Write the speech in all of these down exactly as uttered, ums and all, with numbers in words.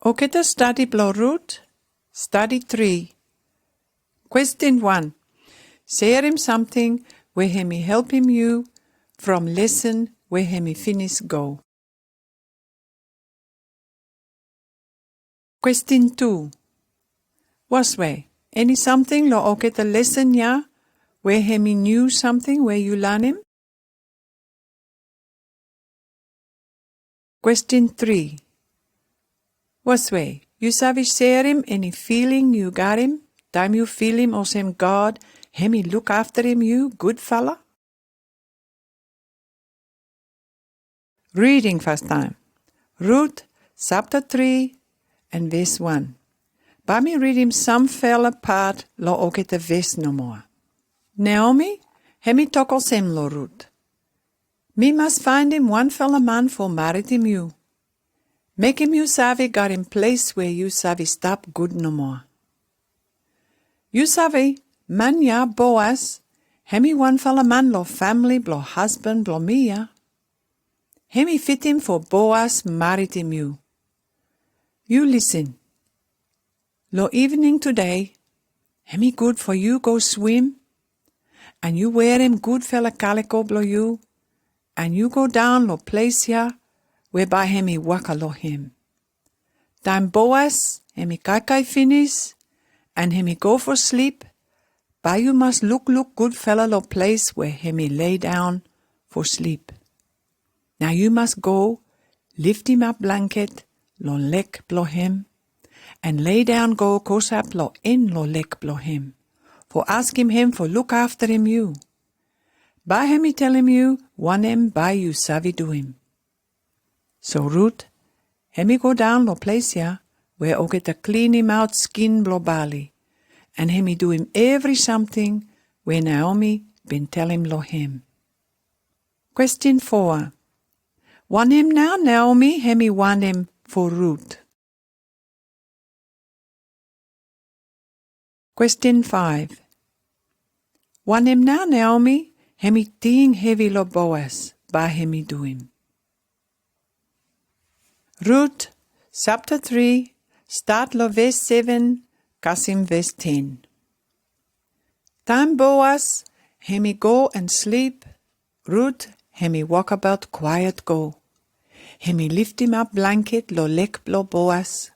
Okei, stadi blo Rut, stadi tri. Kwestin wan. Serim samting we hemi helpim yu from lesen we hemi finis go. Kwestin tu. Waswe, eni samting lo okei lesen ya we hemi niu samting we yu lanem? Kwestin tri. Waswe, yu save serim eni filing yu garim taem yu filim olsem God hemi luk afterim yu gudfala? Reading fast time. Rut, sapta tri, en ves wan. Bae mi ridim samfala pat lo okei ves nomo. Naomi hemi tok olsem lo Rut. Mi mas faindem wanfala man fo maritim yu. Mekem yu save garim ples we yu save stap gud nomo. Yu save, man ya Boas, hemi wanfala man lo famili blo hasban blo mi ya. Hemi fitim fo Boas maritim yu. Yu lisen. Lo evening tede, hemi gud fo yu go swim, an yu werem gudfala kaliko blo yu, an yu go daon lo ples ya we bae hemi waka lo hem. Taem Boas hemi kaikai finis, an hemi go fo slip, bae yu mas lukluk gudfala lo ples we hemi lei daon fo slip. Nao yu mas go liftim ap blangket lo leg blo hem, an lei daon go kosap lo en lo leg blo hem, fo askem hem fo luk afterim yu. Bae hemi telem yu wanem bae yu save duim. So Rut hemi go daon lo ples ya we okei klinim aot skin blo bali, an hemi duim evri samting we Naomi bin telem lo hem. Kwestin fo. Wanem nao Naomi hemi wanem fo Rut? Kwestin faef. Wanem nao Naomi hemi ting hevi lo Boas bae hemi duim? Rut, sapta tri, stat lo ves seven, kasem ves ten. Taem Boas hemi go an slip, Rut hemi wokabaot kwaet go. Hemi liftim ap blangket lo leg blo Boas.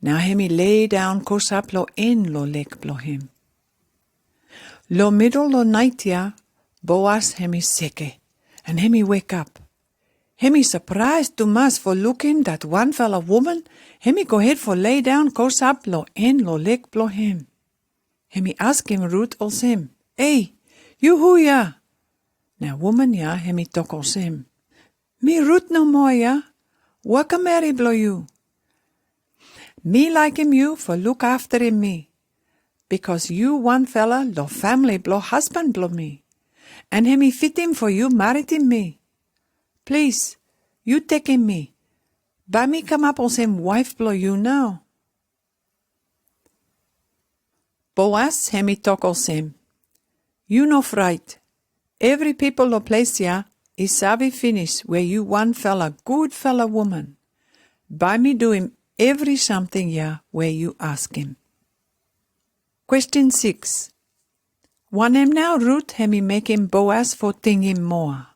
Nao hemi lei daon kosap lo en lo leg blo hem. Lo midel lo naet ya, Boas hemi seke, an hemi wekap. Hemi sapraes tumas fo lukim dat wanfala woman hemi gohed fo lei daon kosap lo en lo leg blo hem. Hemi askem Rut olsem, "Ei, yu hu ya?" Nao woman ya hemi tok olsem, "Mi Rut nomo ya, waka meri blo yu. Mi laekem yu fo luk afterim mi, bikos yu wanfala lo famili blo hasban blo mi, an hemi fitim fo yu maritim mi. Plis, yu tekem mi, bae mi kamap olsem waef blo yu nao." Boas hemi tok olsem, "Yu no fraet. Evri pipol lo ples ya i save finis we yu wanfala gudfala woman. Bae mi duim evri samting ya we yu askem." Kwestin sikis. Wanem nao Rut hemi mekem Boas fo tingim moa?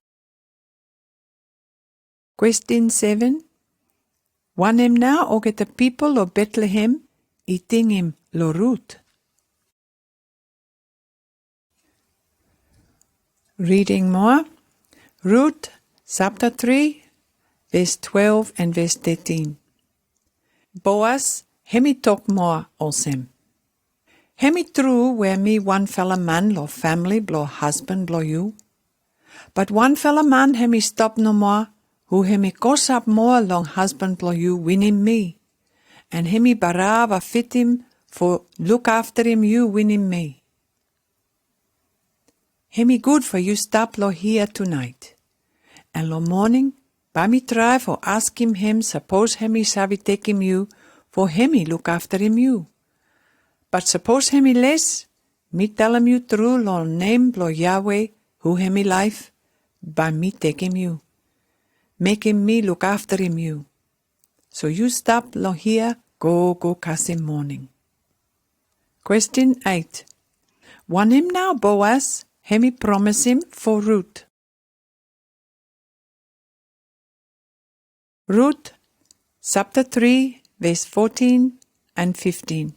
Kwestin seven. Wanem nao okei pipol lo Betlehem i tingim lo Rut? Reading moa. Rut, sapta tri, ves twelve an ves tetin. Boas hemi tok moa olsem, "Hemi tru we mi wanfala man lo famili blo hasban blo yu. Bat wanfala man hemi stop nomo, hu hemi kosap moa long hasban blo yu winim mi. An hemi barava fitim fo luk afterim yu winim mi. Hemi gud fo yu stap lo hia tunaet. An lo moning, bae mi trae fo askem hem sapos hemi save tekem yu fo hemi luk afterim yu. Bat sapos hemi les, mi telem yu tru lo nem blo Yahweh, hu hemi laef, bae mi tekem yu. Mekem mi luk afterim yu." So yu stap lo hia, go, go kasem moning. Question eight. Wanem nao Boas hemi promesim fo Rut? Rut, sapta tri, ves fotin and fiftin.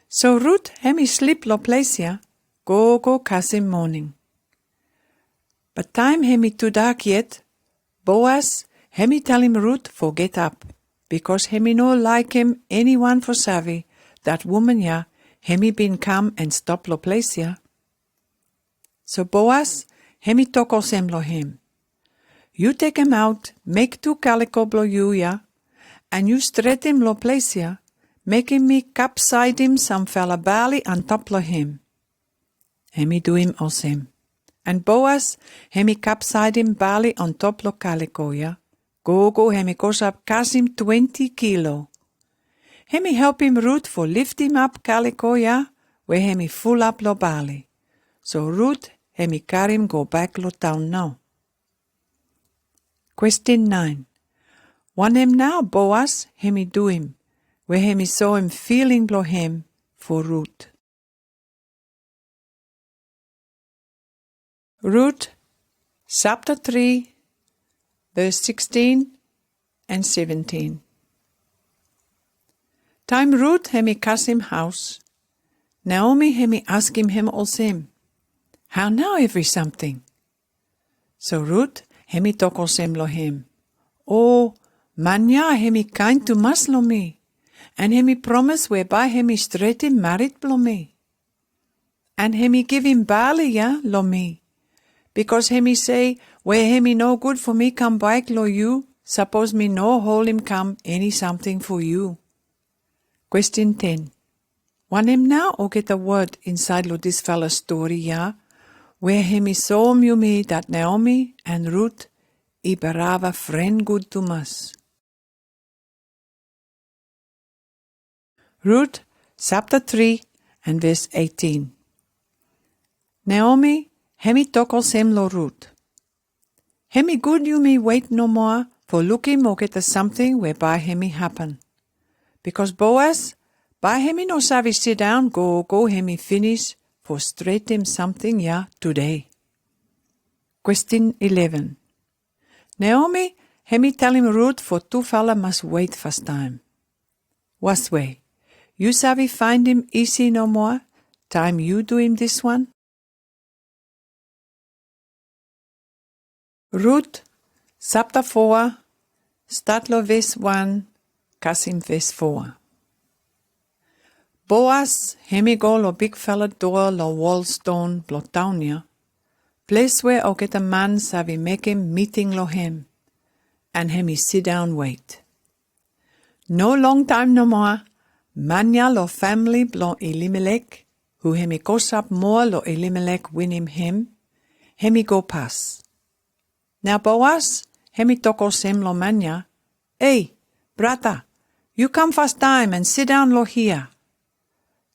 So Rut hemi slip lo ples ya, go, go kasem moning. Bat taem hemi tu dak yet, Boas hemi telem Rut fo get ap, bikos hemi no laekem eniwan fo save dat woman ya hemi bin kam and stop lo ples ya. So Boas hemi tok olsem lo hem, yu tekem aot, mek tu kaliko blo yu ya, and yu stretem lo ples ya, mekem mi kapsaedem samfala bali antap lo hem. Hemi duim olsem. And Boas hemi kapsaedem bali antap lo kaliko ya, go, go hemi kos ap kasem twenti kilo. Hemi helpem Rut fo liftem ap kaliko ya, we hemi ful ap lo bali. So Rut hemi karem go bak lo taon nao. Question nine. Wanem nao Boas hemi duim, we hemi soem filing blo hem fo Rut? Rut, sapta tri, ves sixtin and seventin. Taem Rut hemi kasem haos, Naomi hemi askem hem olsem, hao nao evri samting? So Rut hemi tok olsem lo hem, o, man ya hemi kaen tumas lo mi, and hemi promes we bae hemi stretem mared blo mi. And hemi givim bali ya lo mi, bikos hemi se we hemi no gud fo mi kam baek lo yu sapos mi no holem kam eni samting fo yu. Question ten. Wanem nao olgeta wod insaed lo dis fala stori ya, we hemi soem yumi dat Naomi and Rut i barava fren gud tumas? Rut, sapta tri and ves eitin. Naomi hemi tok olsem lo Rut, hemi gud yumi wet no moa fo lukim olgeta samting we bae hemi hapen. Bikos Boas bae hemi no save sidaon go, go hemi finis fo stretem samting ya tude. Question eleven. Naomi hemi telem Rut fo tu fala mas wet fastaem. Waswe, yu save faendem isi no moa taem yu duim dis wan? Rut, sapta foa, stat lo ves wan kasem ves foa. Boas hemi go lo bigfala doa lo wol ston blo taon ya, ples we olgeta man save mekem miting lo hem, and hemi sidaon wet. No long taem no moa, man ya lo famle blo Elimelek, hu hemi kos ap moa lo Elimelek winim hem, hemi go pas. Nao Boas hemi tok olsem lo man ya, ei, brata, yu kam fastaem and sidaon lo hia.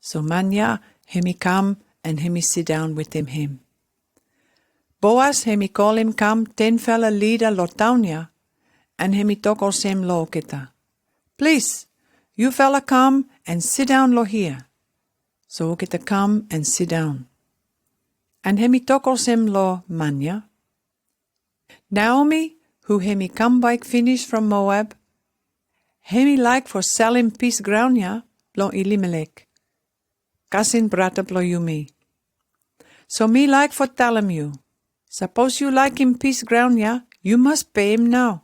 So man ya hemi kam and hemi sidaon wetem hem. Boas hemi kolem kam tenfala lida lo taon ya, and hemi tok olsem lo olgeta, plis, yufala kam and sidaon lo hia. So olgeta kam and sidaon. And hemi tok olsem lo man ya, Naomi, hu hemi kam baek finis from Moab, hemi laek fo selem pis graon ya blo Elimelek, kasin brata blo yumi. So mi laek fo talem yu, sapos yu laekem pis graon ya, yu mas pem nao,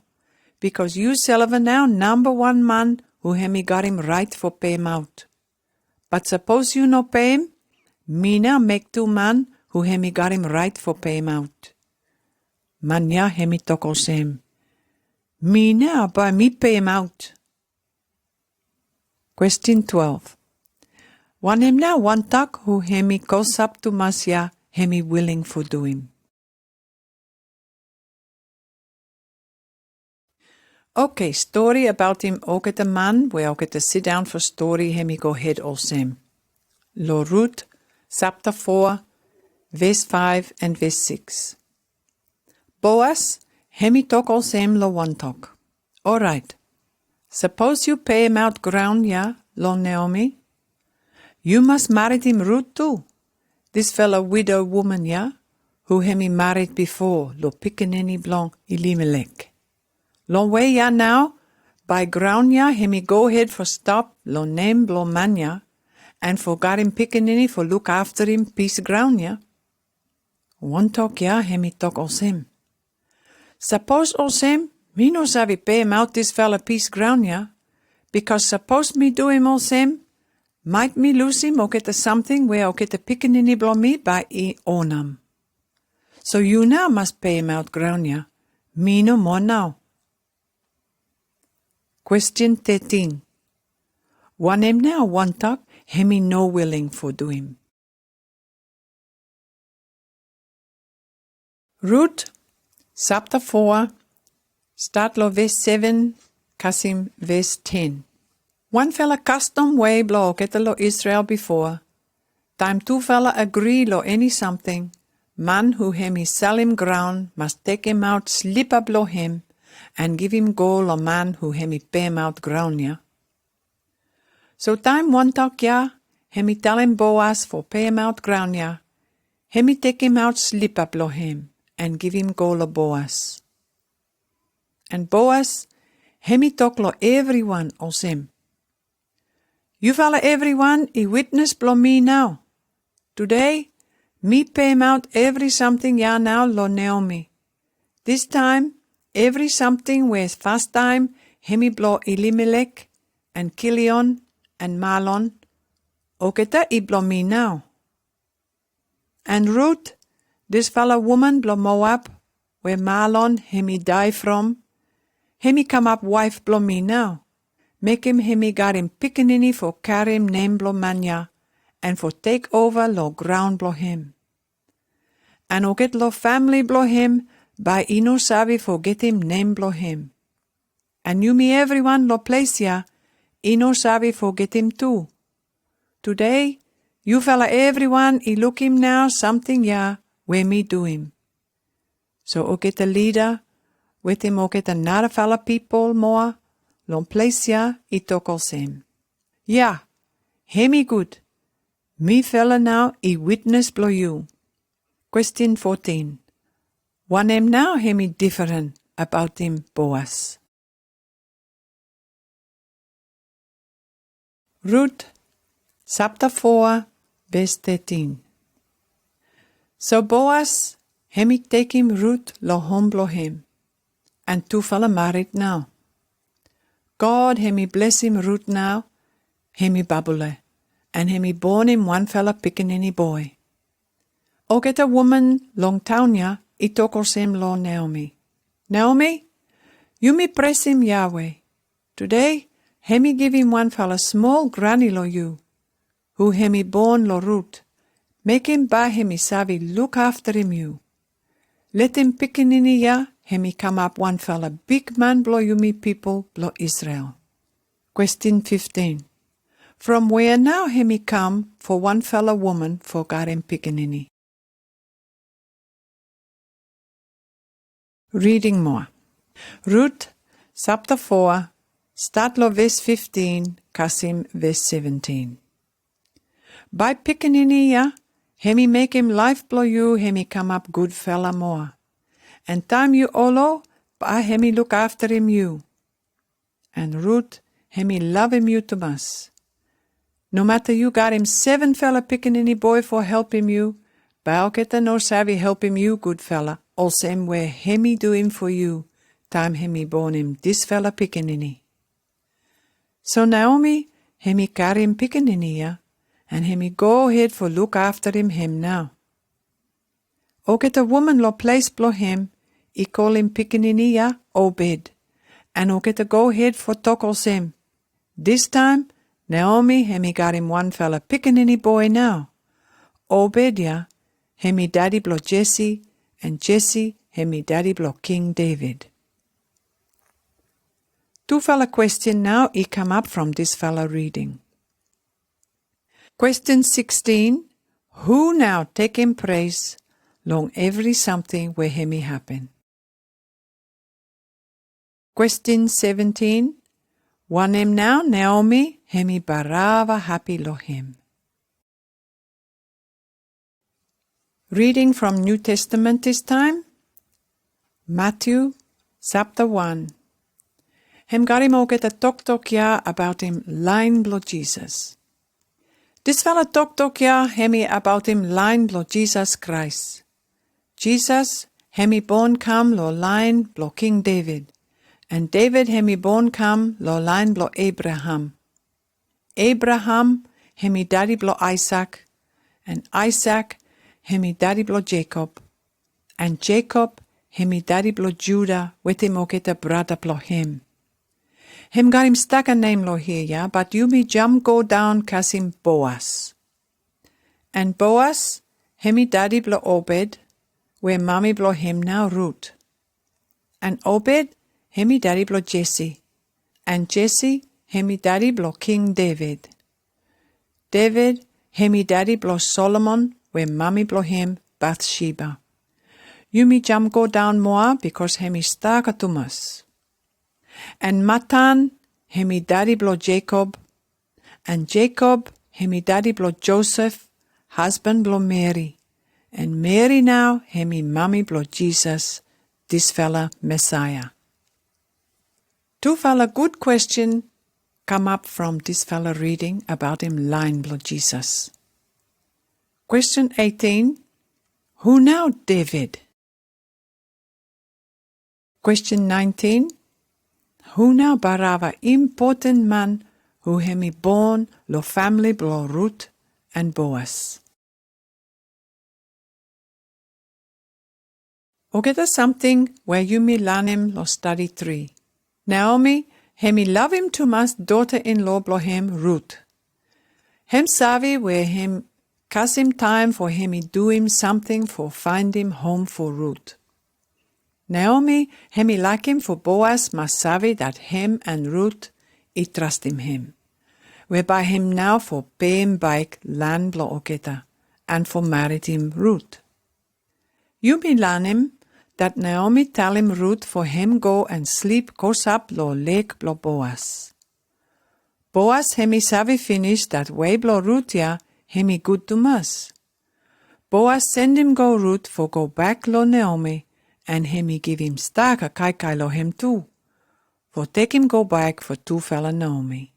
bikos yu selva nao namba wan man hu hemi got em raet fo pem aot. Bat sapos yu no pem, mi nao mek tu man hu hemi got em raet fo pem aot. Man ya hemi tok olsem, mi nao bae mi pem aot. Question twelve. Wanem nao wan tok hu hemi kos ap tumas ya hemi willing fo duim? Oke, stori abaot olgeta man we olgeta sidaon fo stori hemi go hed olsem. Lo Rut, sapta foa, ves faef and ves sikis. Boas hemi tok olsem lo wan tok, Orait. Sapos yu pee maot graun ya long Naomi, yu mas marit Rut tu, disfala widow woman ya, hu hemi marit bifo long pikinini blong Elimelek. Long wei ya nao, bae graun ya hemi gohed fo stap long nem blong man ya, an fo garim pikinini fo luk afterim pis graun ya. Wan tok ya hemi tok olsem: Sapos olsem mi no save pee maot disfala pis graun ya, bikos sapos mi duim olsem, maet mi lusim oketa samting we oketa pikinini blong mi bae i onam. So yu nao mas pee maot graun ya, mi no moa nao. Kwestin tetin. Wanem nao wan tok hemi no willing fo duim? Rut, sapta foa, stat long ves seven, kasim ves ten. Wanfala kastom wei blong oketa long Israel bifoa, taem tufala agri long eni samting, man hu hemi salim graun mas tekem aot slipa blong hem, an givim go long man hu hemi pee maot graun ya. So taem wan tok ya hemi talem Boas fo pee maot graun ya, hemi tekem aot slipa blong hem, an givim go long Boas. An Boas hemi tok long evriwan olsem: Yufala evriwan i witnes blong mi nao. Tudei mi pee maot evri samting ya nao long Naomi. Distaem evri samting we fastaem hemi blong Elimelek, an Kilion, an Malon, oketa i blong mi nao. An Rut, disfala woman blong Moab, we Malon hemi dae from, hemi kamap waef blong mi nao. Mekem hemi garim pikinini fo karim nem blong man ya, an fo tek ova long graun blong hem. An oketa long famle blong hem bae i no save fogetem nem blong hem. An yumi evriwan long ples ya i no save fogetem tu. Tudei yufala evriwan i lukim nao samting ya we mi duim. So oketa lida wetem oketa narafala pipol moa long ples ya i tok olsem: Ya, hemi gud. Mifala nao i witnes blong yu. Kwestin fotin. Wanem nao hemi diferen abaotem Boas? Rut, sapta foa, ves tetin. So Boas hemi tekem Rut long hom blong hem, an tufala marit nao. God hemi blesem Rut nao, hemi babule, an hemi bonem wanfala pikinini boe. Oketa woman long taon ya i tok olsem long Naomi: Naomi, yumi presem Yahweh. Tudei hemi givim wanfala smol grani long yu, hu hemi bon long Rut. Mekem bae hemi save luk afterim yu. Letem pikinini ya hemi kamap wanfala bigman blong yumi pipol blong Israel. Kwestin fiftin. From wea nao hemi kam fo wanfala woman fo garim pikinini? Reading moa. Rut, sapta foa, stat long ves fiftin, kasim ves seventin. Bae pikinini ya hemi mekem laef blong yu hemi kamap gudfala moa. An taem yu olo, bae hemi luk afterim yu. An Rut, hemi lavem yu tumas. No mata yu garim sevenfala pikinini boe fo helpem yu, bae oketa no save helpem yu gudfala olsem we hemi duim fo yu taem hemi bonem disfala pikinini. So Naomi hemi karim pikinini ya, an hemi gohed fo luk afterim hem nao. Oketa woman long ples blong hem i kolem pikinini ya Obed. An oketa gohed fo tok olsem: Distaem Naomi hemi garim wanfala pikinini boe nao. Obed ya hemi dadi blong Jesi, an Jesi hemi dadi blong King David. Tufala kwestin nao i kamap from disfala reading. Kwestin sikstin. Hu nao tekem pres long evri samting we hemi hapen? Question seventeen. Wanem nao Naomi hemi barava hapi lo hem? Reading from New Testament this time. Matthew chapter one. Hem karim oketa toktok ya abautim laen blo Jesus. Disfala toktok ya hemi abautim laen blo Jesus Kraes. Jesus hemi bon kam lo laen blo King David, and David hemi bon kam lo laen blo Abraham. Abraham hemi dadi blo Isaak, and Isaak hemi dadi blo Jakob, and Jakob hemi dadi blo Juda wetem oketa brada blo hem. Hem karim staka nem lo hia ya, but yumi jam go daon kasim Boas. And Boas hemi dadi blo Obed, we mami blo hem nao Rut. And Obed hemi dadi blo Jesse. And Jesse hemi dadi blo King David. David hemi dadi blo Solomon, we mami blo hem Bathsheba. Yumi jam go daon moa, bikos hemi staka tumas. And Matan hemi dadi blo Jakob, and Jakob hemi dadi blo Josef, hasban blo Meri, and Meri nao hemi mami blo Jesus, disfala Mesaia. Tufala gud question kam up from disfala reading abautim laen blo Jesus. Question eighteen. Hu nao David? Question nineteen. Hu nao barava impoten man hu hemi bon lo famili blo Rut and Boas? Oketa samting we yumi lanem lo stadi tri. Naomi hemi lavim tumas dota-in-law blo hem Rut. Hem savi we hem kasim taem fo hemi duim samting fo faindem hom fo Rut. Naomi hemi laekem fo Boas mas savi dat hem and Rut i trastem hem, we bai hem nao fo pem baek lan blo oketa and fo maridem Rut. Yumi lanem dat Naomi talem Rut fo hem go and slip kosap lo leg blo Boas. Boas hemi savi finis dat wei blo Rut ya hemi gud tumas. Boas sendem go Rut fo go baek lo Naomi, and hemi givim staka kaikai lo hem tu, fo tekem go baek fo tufala Naomi.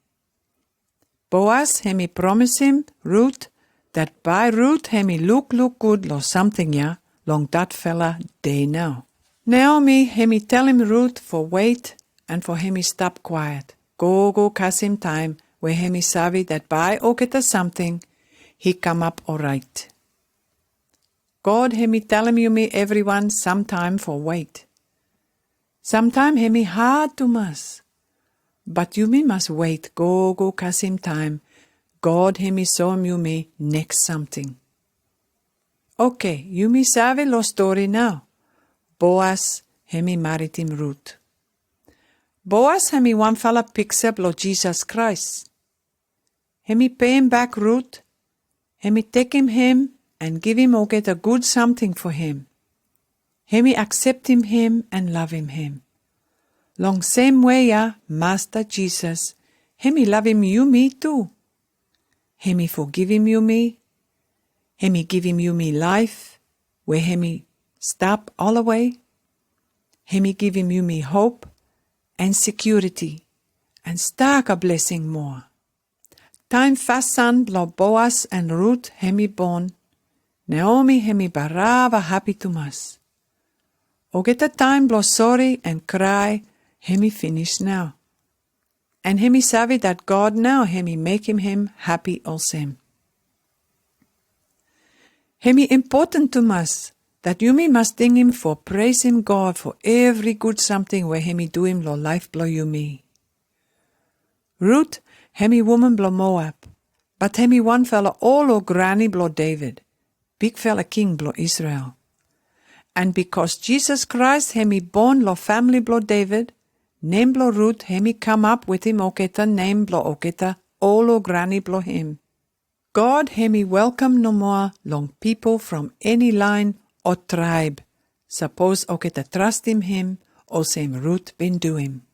Boas hemi promisem Rut dat bai Rut hemi lukluk gud lo samting ya long dat fala dei nao. Naomi hemi talem Rut fo wait and fo hemi stap kwaet, gogo kasim taem we hemi savi dat bai oketa samting hi kamap oraet. God hemi talem yumi evriwan samtaem fo wait. Samtaem hemi had tumas. Bat yumi mas wait gogo kasim taem God hemi soem yumi neks samting. Oke, yumi savi lo stori nao. Boas hemi maridem Rut. Boas hemi wan fala piksa blo Jesus Kraes. Hemi pem baek Rut. Hemi tekem hem and givim oketa gud samting fo hem. Hemi akseptem hem and lavem hem. Long sem wei ya Masta Jesus hemi lavem yumi tu. Hemi fogivem yumi. Hemi givem yumi laef we hemi stap olawe. Hemi givem yumi hop and sekiuriti and staka blesing moa. Taem fast san blo Boas and Rut hemi bon, Naomi hemi barava hapi tumas. Oketa taem blo sori and krae hemi finis nao. And hemi savi dat God nao hemi mekem hem hapi olsem. Hemi impoten tumas dat yumi mas tingim fo presem God fo evri gud samting we hemi duim lo laef blo yumi. Rut hemi woman blo Moab, bat hemi wan fala olo grani blo David, bigfala king blo Israel. And bikos Jesus Kraes hemi bon lo famli blo David, nem blo Rut hemi kamap wetem oketa nem blo oketa olo grani blo hem. God hemi welkom no moa long pipol from eni laen o traeb, sapos oketa trastem hem olsem Rut bin duim.